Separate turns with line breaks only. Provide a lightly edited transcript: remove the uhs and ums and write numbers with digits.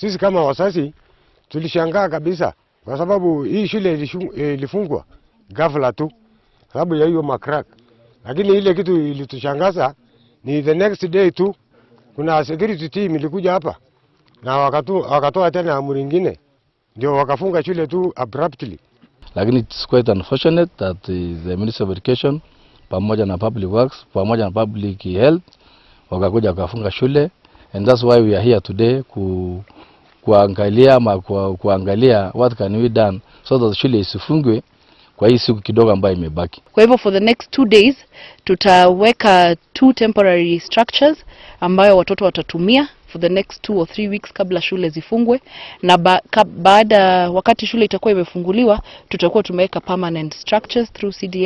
Sisi kama wazazi tulishangaa kabisa, kwa sababu hii shule ilifungwa ghafla tu sababu ya hiyo macrack. Lakini ile kitu ilitushangaza ni the next day tu kuna security team ilikuja hapa na wakatoa tena amri nyingine, ndio wakafunga shule tu abruptly.
Lakini it's quite unfortunate that the Ministry of Education pamoja na Public Works pamoja na Public Health wakakuja wakafunga shule, and that's why we are here today kuangalia ama kuangalia what can we done so that shule isifungwe kwa hii siku kidogo ambayo imebaki.
Kwa hivyo for the next 2 days tutaweka two temporary structures ambayo watoto watatumia for the next 2 or 3 weeks kabla shule zifungwe, na baada wakati shule itakuwa imefunguliwa, tutakuwa tumeweka permanent structures through CDF.